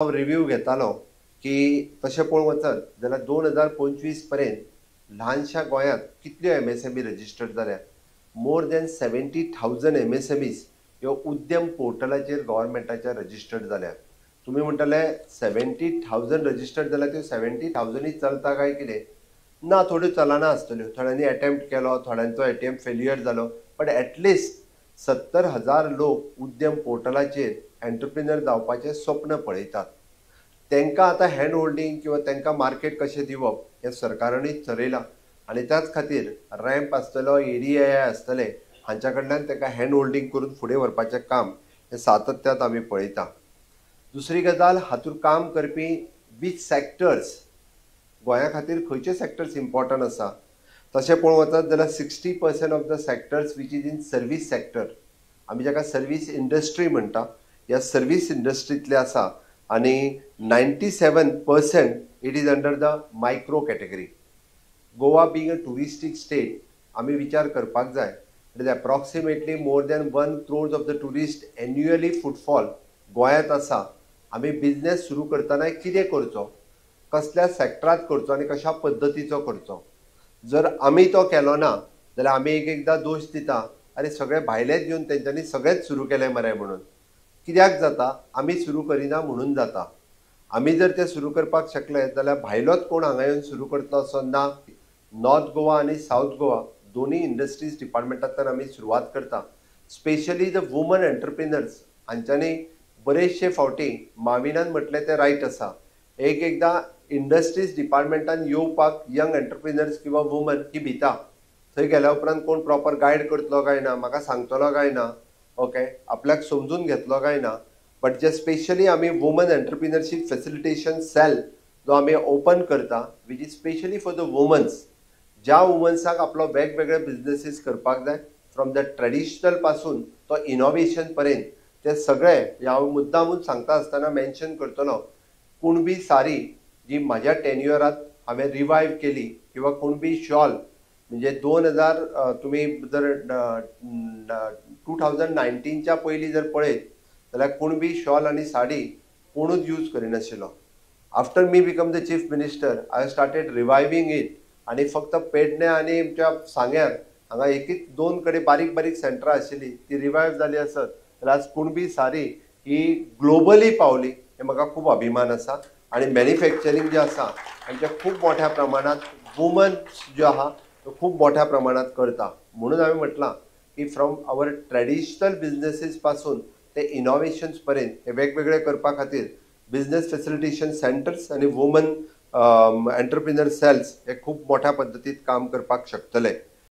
हांव रिव्यू घेतालो की तशें पळोवंक वचत जाल्यार 2025 पर्यंत ल्हानशा गोंयांत कितल्यो एमएसएमई रजिस्टर्ड जाल्या. More than 70,000 MSMEs ह्यो उद्यम पोर्टलाचेर गव्हर्मेंटाच्या रजिस्टर्ड जाल्यात. तुमी म्हणटले 70,000 रजिस्टर्ड जाल्यार त्यो 70,000 चलता काय कितें? ना, थोड्यो चलना आसतल्यो, थोड्यांनी एटेम्प्ट केलो, थोड्यांचो एटेम्प्ट फेल्युअर जालो, बट एटलिस्ट 70,000 लोक उद्यम पोर्टलाचेर एंटरप्रिनर जावपाचें स्वप्न पळयतात. तांकां आतां हँड होल्डींग किंवा तांकां मार्केट कशें दिवप हें सरकारानूय थरयलां आनी त्याच खातीर रॅम्प आसतलो, एडीआय आसतले, हांच्या कडल्यान तांकां हँड होल्डींग करून फुडें व्हरपाचें काम हें सातत्यात आमी पळयता. दुसरी गजाल, हातूंत काम करपी वीच सॅक्टर्स, गोंया खातीर खंयचे सॅक्टर्स इम्पॉर्टंट आसा? तशें पळोवंक वचत जाल्यार 60% of the sectors which is in service sector, आमी जाका सर्वीस इंडस्ट्री म्हणटा, ह्या सर्वीस इंडस्ट्रींतले आसा आनी 97% it is under the micro category. Goa being a touristic state, आमी विचार करपाक जाय, it is approximately more than 1 crores of the tourist annually footfall गोंयांत आसा. आमी बिजनेस सुरू करतना कितें करचो, कसल्या सॅक्टरांत करचो आनी कशा पद्दतीचो करचो? जर आमी तो केलो ना जाल्यार आमी एक एकदां दोश दिता, आरे सगळे भायलेच येवन तेंच्यांनी सगळेच सुरू केलें मरे म्हणून. कित्याक जाता? आमी सुरू करिना म्हणून जाता. आमी जर ते सुरू करपाक शकले जाल्यार भायलोच कोण हांगा येवन सुरू करतलो असो ना. नॉर्थ गोवा आनी सावथ गोवा दोनूय इंडस्ट्रीज डिपार्टमेंटांतल्यान आमी सुरवात करता. स्पेशली the woman entrepreneurs हांच्यांनी बरेचशे फावटी माविनान म्हटलें तें रायट आसा, एक एकदां इंडस्ट्रीज डिपार्टमेंटान येवपाक यंग एंटरप्रिनर्स किंवा वुमन ही भिता. थंय गेल्या उपरांत कोण प्रॉपर गायड करतलो काय ना, म्हाका सांगतलो काय ना, ओके, आपल्याक समजून घेतलो काय ना. बट जे स्पेशली आमी वुमन एंटरप्रिनरशीप फेसिलिटेशन सेल जो आमी ओपन करता, which is specially for the womens, ज्या वुमन्साक आपलो वेगवेगळे बिजनेसीस करपाक जाय, फ्रॉम the traditional पासून तो इनोवेशन पर्यंत, ते सगळे हांव मुद्दामून सांगता आसतना मेन्शन करतलो. कुणबी सारी जी म्हाज्या टेन्युअरांत हांवें रिवायव केली किंवा कुणबी शॉल, म्हणजे 2000 तुमी जर 2019च्या पयलीं जर पळयत जाल्यार कुणबी शॉल आनी साडी कोणूच use करिनाशिल्लो. After me become the chief minister I started reviving it आनी फक्त पेडणे आनी आमच्या सांग्यार हांगा एकच दोन कडेन बारीक बारीक सेंटरां आशिल्ली, ती रिवायव जाली आसत जाल्यार आज कुणबी सारी ही ग्लोबली पावली, हे म्हाका खूब अभिमान आसा. आनी मॅन्युफॅक्चरींग जें आसा आमच्या खूब मोठ्या प्रमाणांत वुमन्स ज्यो आहा त्यो खूब मोठ्या प्रमाणांत करता. म्हणून हांवें म्हटलां की फ्रॉम our traditional businesses पासून ते इनोवेशन्स पर्यंत हे वेगवेगळे करपा खातीर बिजनेस फेसिलिटेशन सेंटर्स आनी वुमन एंटरप्रिनर सेल्स हे खूब मोठ्या पद्दतीत काम करपाक शकतले.